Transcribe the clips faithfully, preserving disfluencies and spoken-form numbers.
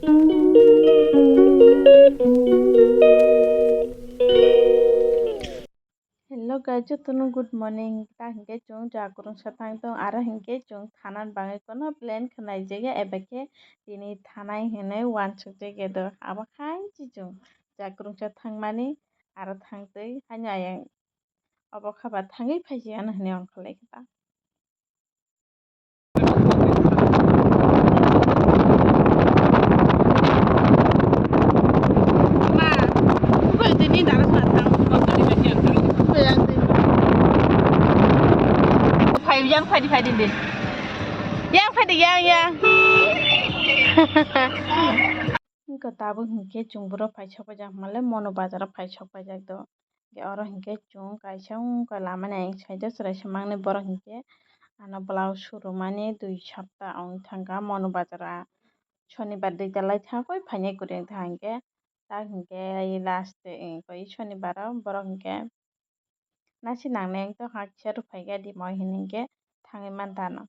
Hello guys, jotono good morning. Ta hinkhe chwng jaga kwrwngsa thang tong, aro hinkhe chwng thana bagwi kono plan khwnaijak ya, eba khe tini thanai hinwi uansukjak ya do. Abo hai se chwng jaga kwrwngsa thangmani, aro thangtwi haino ayang obo kha ba thangwi phaijak ano hinwi ongkha lai kha ta. Ma, bukai tini dara sa tang. Bukai yang tini. Phai yang phai di phai di di. Yang phai di yang yang. Wngkha tabuk hinkhe chwng borok phai sok paijak hwnmale Mono bazar o phai sok paijak do. Hinkhe oro hinkhe chwng kaisa wngkha lamani ayang side o chwraisa mangni borok hinkhe ano blouse surumani dui sapta wng thangkha Mono bazar o. Shonibar dui ta lai thangkha koi phainai kwrwi wngkha hinkhe tak hinkhe last day wngkha sonibar o borok hinkhe. Nasi nangnai wngtong ha kisa rwphai khe dimo hini hinkhe thangwi mantano.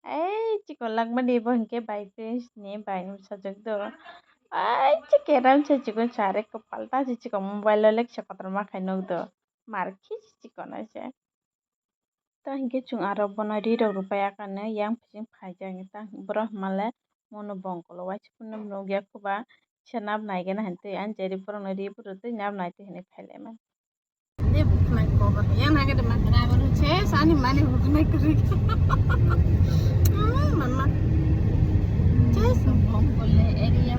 Ei chikon lakmani bo hinkhe bai prince ni bai bwsajwk do. Ei chikon ram se chikon sari kwpal ta se chikon mobile o leksa kotorma khai nukdo. Mar khi se chikon se. Ta hinkhe chwng aro bono ri rok rwpai ya kane yang bising phaijak ta borok hwnmale Mono bongkolo waisa phano nukya khuba kisa nap naigena hintwi ani jari borokno ri phuru twi nap naitwi hinwi phailaimani. Ani bukhwnai kobo ya nagade ma. Rabar se sani mani bukhwnai kwrwi. Mm, mama. Just a bongkole area.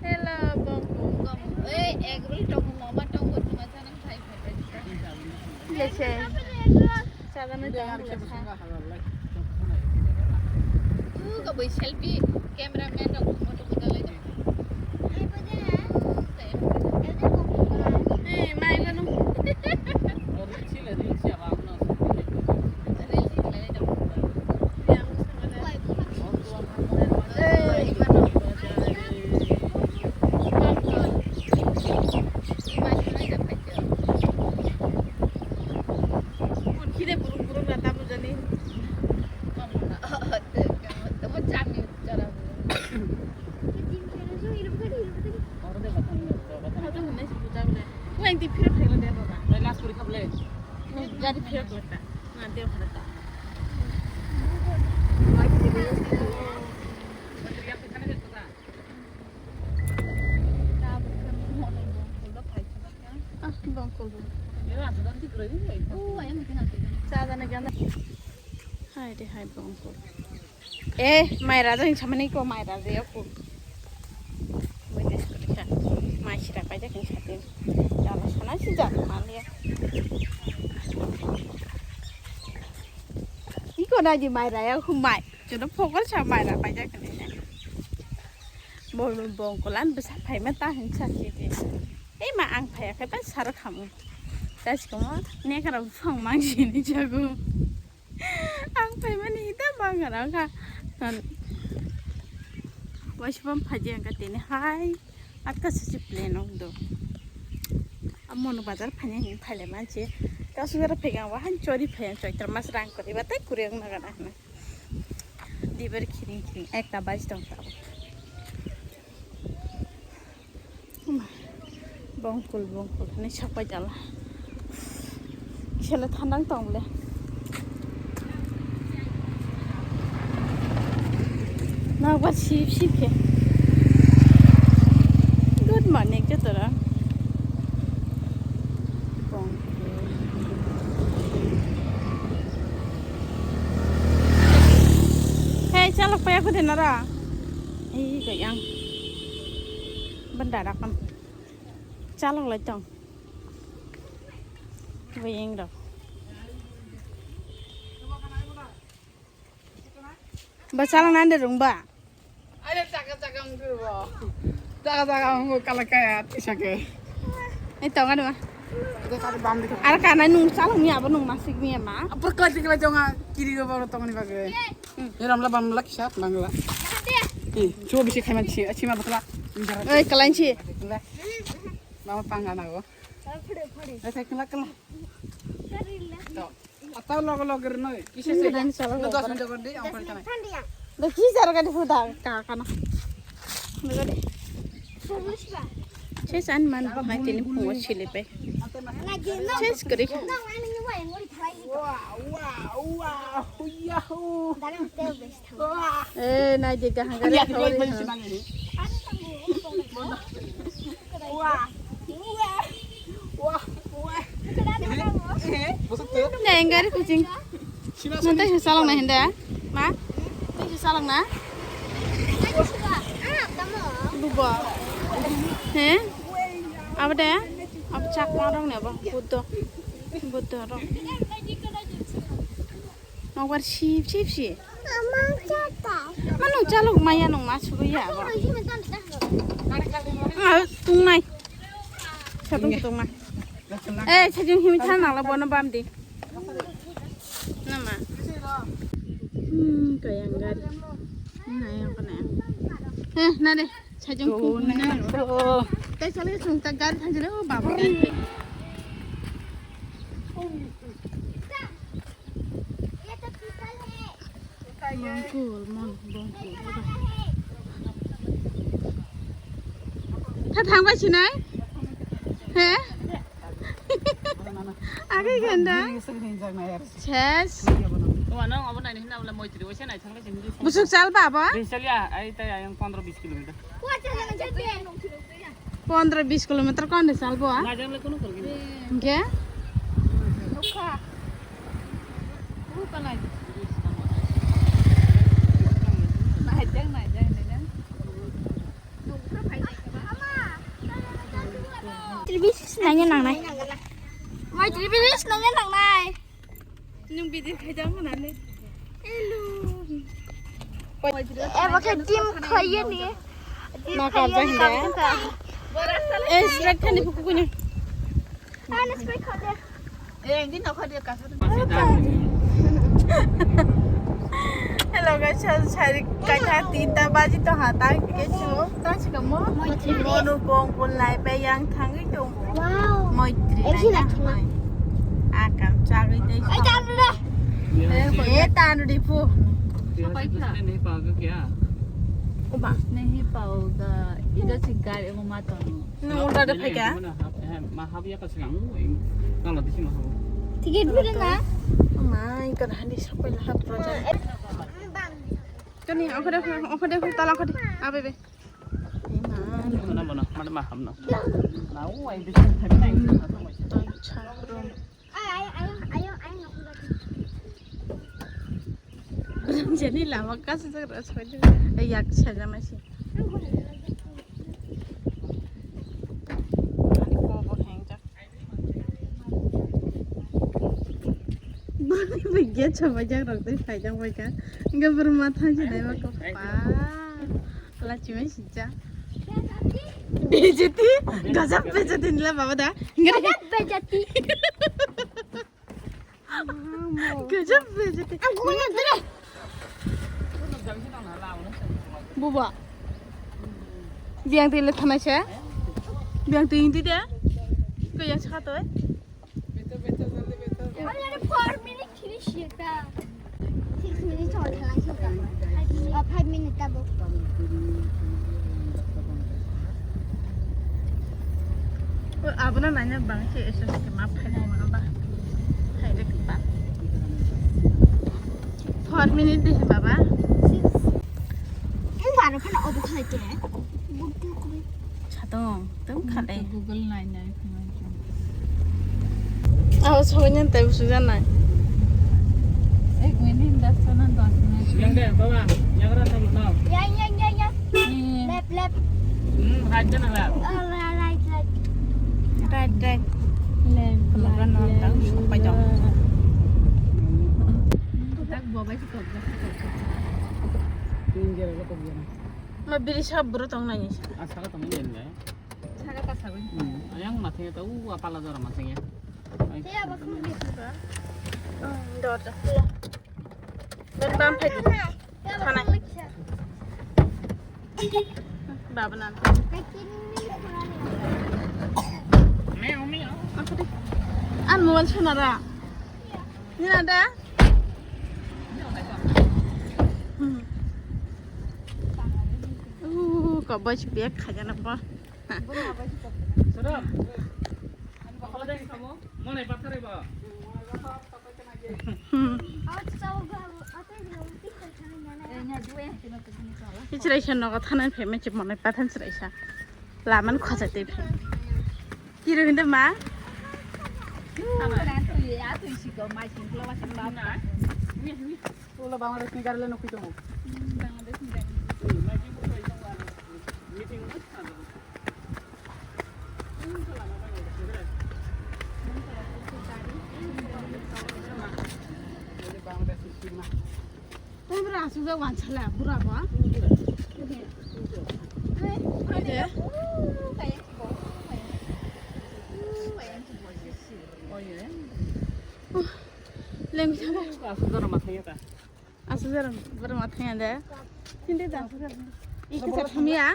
Hello, Bongkol. Selfie camera man rok photo photo lai. Gari phirok lata. Ah, bongkol bo. Cha jana gana. Hai de hai bongkol. Eh, mai raja ni samani ko mai raja ya ko. Mai sira paja kin sate. Jala sana si jala maliya. Iko na di mai raya ko mai. Jono phokol sa mai ra paja kin. Bol bongkolan bwsa phaima ta hin sa si di. Ei ma ang phaya khe ta saro khamu. Ta sikomo nekara buphang mang sini jago. Ang phaimani hita bangara kha. Waisupam phaji ang ka tini hai. Atka sisi plan ong do. Amono bazar phanya hin phaile manche. Kasugara phegang wa han chori phaya choitra mas rang kori batai kuri ang nagana hana. Dibar khiring khiring ekta baj tong ta. Bongkul, bongkul, hinwi sakpai tala. Kisele thandang tong le. Nokbar sip sip khe. Good morning, jotora. Bongkul. Hey, chalok paya kho de nara. Ei, koi ang. Benda rakam. Chalok lai tong. Weng rok. Ba chalok nande rung ba. Ada taka taka mungkir bo. Taka taka mungkir kala kaya tisake. Ini tong ada ma. Ada kada bam dikit. Ada kana nung chalok ni apa nung masik ni ma. Apa kala kala jonga kiri go baru tong ni bagai. Hmm. Ini ramla bam lak sat bangla. Eh, coba bisi kaiman si, si ma bakla. Oi, kalanchi. Mama pangana go. Oi, kala kala. To. Atau logo logo rino. Kisa se. Ini dan salah. Lo dos minit gordi, ang pari tanai. Lo kisa raka di fuda ka kana. Lo de. Chesan man hai tini pungo chili pe. Chesan kari. Wow, wow, wow, yahoo. Eh, nai de kahang gari. Wah, wah, wah, wah. Neng gari kucing. Nanti susah lang na henda. Ma, nanti susah lang na. Buba. He? Apa deh? Apa cak warung nih, Bang? Buddha. Buddha rong. Nokbar sip sip si. Mama, chata. Mano chalok maya nong ma sugo ya ba. Ah, tungnai. Satung tungnai. Eh, chajung himi than nang la bono bam di. Nama. Hmm, kayang gari. Naya apa naya? Eh, nade. Chajung ku. Tei chale sung ta gari thanjile o baba. Bongkul, mon, bongkul. Tha thangbai sinai? He? Agi ganda. Ses. Busuk sal baba? Pondro bis kilometer. Hingke? Tribisis nanya nangnai. Mai tribisis nanya nangnai. Nung bidi khaidang manane. Hello. Eba khe team khaiye ni. Ma kap jang da. Eh, strike thani phuku kunya. Ana strike khade. Eh, hindi na khade ka. Hello guys, sari kaitha tinta baji to ha ta ke chu ta chikamo. Mono bongkul lai pe yang thangwi tong. Wow. Moitri. Akam chagwi dei. Ai, tandu de. Eh, tandu di pu. नहीं पाओगे क्या? Oba. नहीं पाओगा। इधर से गाड़ी वो मत आना। Nung ulta de phaika. Mahabia ka sinang, nang la disi mahabo. Ticket bida na? Mai, kan handi sapai la hap raja. Kani, okhade, okhade, tala okhade. Abe be. Mana mana, mana maham na. Na, o ai bisu thai na. Jani lama kasi jaga rasa aja. Yak saja masih. Ani ko bo heng jak. Bini bigya chama jak rok tei phai jak bai ka. Enggak berumah tangga dai ma ko pa. Lachimai sija. Bejeti, gajab bejeti nila baba da. Gajab bejeti. Gajab bejeti. Aku punya dulu. Buba. Biang tile thanai se. Biang tile tide. Kaya sakatoi. Better, better, jaldi better. Are, are, four minute finish eta. Six minutes or thala sota. Oh, five minute tabo. Abono naina bang se S S K ma phai ma ba. Phai de ba. Four minute de baba. Ang baro phano obo khai te. Satong, tong khale. Google nai nai phano. Aw, sonya tai busu janai. Ek minute, das na dos minute. Yang de, baba, yang rasa mau. Ya, ya, ya, ya. Left, left. Hmm, right na left. Oh, right, right. Right, right. Left, right, left. Ma biri sab bro tong nai. Ah, saka tong nai. Saka ta saka. Hmm, yang mathe ta u apala jora mathe ya. Siya ba kamu di sini ba? Hmm, dor dor. Dan bam phai di. Thana. Baba nan. Meo meo. Apa di? An mobile sona ra. Ni ada? Hmm. Uh, kau baca biak khaja nak ba. Sudah. Mane pathar ba. Hmm. Hichrai sa nogo thanai phaima chi monai pathan chrai sa. Laman khojai tei phai. Kiro hinda ma? Ulo Bangladesh ni gari le nukui tongo. Tei bwrwi aswkjak wansala bura bo. Ede. Lengkha. Aswkjak bwrwi ma thangya de. Tindi da. Ikisa thamya.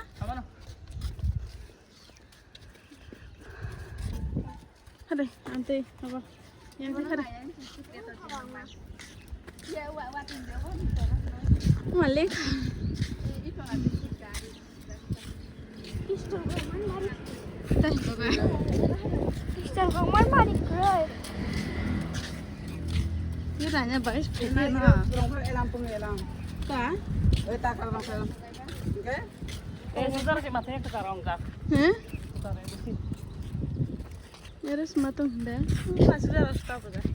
Hade, ante, aba. Yang te hade. Malik. Tah, baba. Ini tanya baik, na. Elam pun elam. Ta? Eh, takar bangsa. Oke? Eh, sebentar sih, matanya kita rongkak. Hah? Sebentar ya, di sini. Beres matang hende. Masih ada rasa apa dah?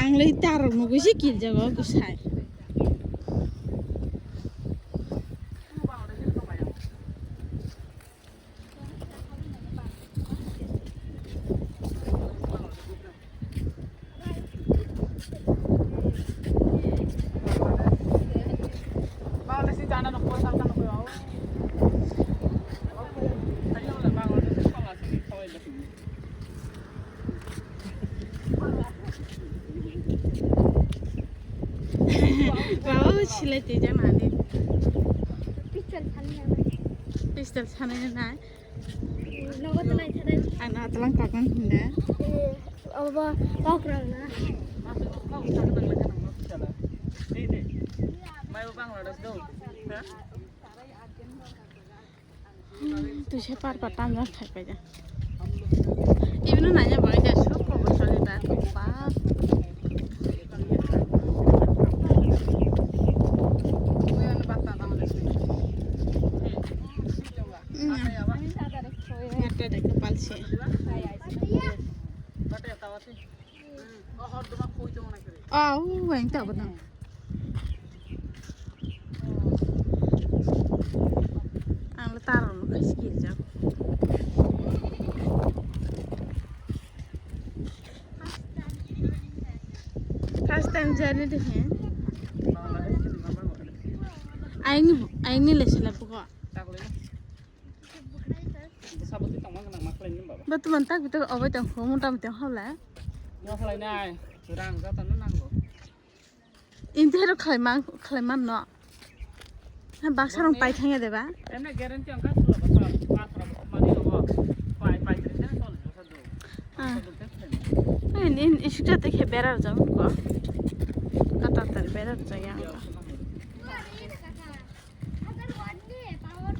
Ang lai tarok no gusi kirjago gusai. Wow, silai twijak nani. Pistol sanai nai. Nogo tanai tanai. Ang na talang kakan hinde. Eh, obo kok rang na. Mayo Bangladesh do. Twi se par par tanjak khai paida. Ibino nanya bai da sok ko bosoli da ba. Nata de ko palsi. Ah, uweng ta bana. Ang le taro no khai ski ja. First time journey de he. Aini, aini le sila buka. Batuman tak bitu obai tong ho mota mota hole. Mo khlai nai, rang jata no nango. Inte hero khlai man, khlai man no. Ha, baksa rong pai thangya de ba? Emne guarantee ang ka sula ba sa, baksa rong mani lo ba. Pai, pai, pai, pai, pai, pai. Ah. Pai, pai, pai. Ei, ni, ni, isik jate khe berar jang ko. Kata tar berar jang yang ko. Iya, iya, iya. Agar one day, power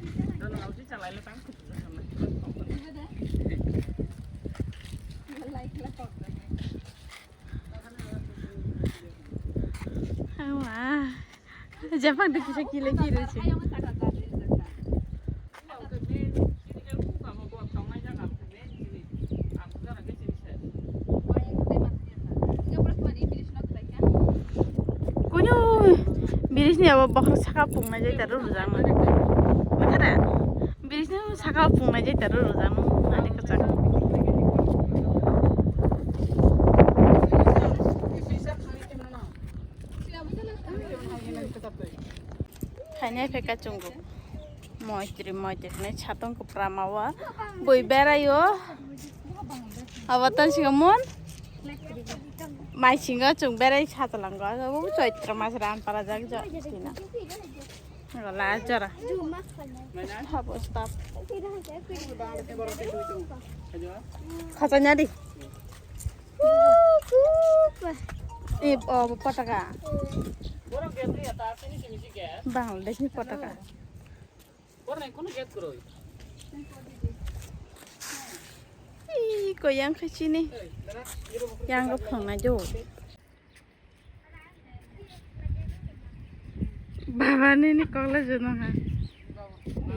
Hawa. Japang de kisa kile kile si. Kunyo biris ni abo bokhorok saka pungnai jai taro rujak nang. Makara biris ni saka pungnai jai taro rujak nang. Ani kachak. Thainai phaikha chwng rok. Moitri moitri hinwi satung kwpra ma o. Bui berai o. Abo tang singo mon. Mai singo chwng berai sachalango. Abo Chaitra mas ran para jak jo. Tina. Abo last jora. Habo stop. Khachanya di. Eh, oh, potaka. Bangladesh ni potaka. Ih, koyang khe chini. Yang go phang na jo. Baba nini kokla jono ha.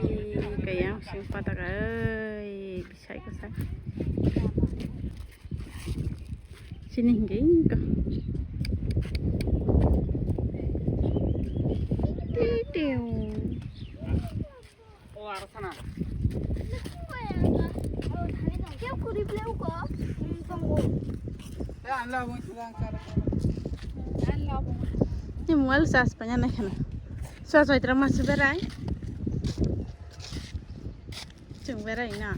Ih, kayang sing pataka, oi, bisai kasa. Sini hingke ingko. Titiu. O, aro sana. Ni mobile charge panya na khana. Sa Chaitra mas berai. Chwng berai na.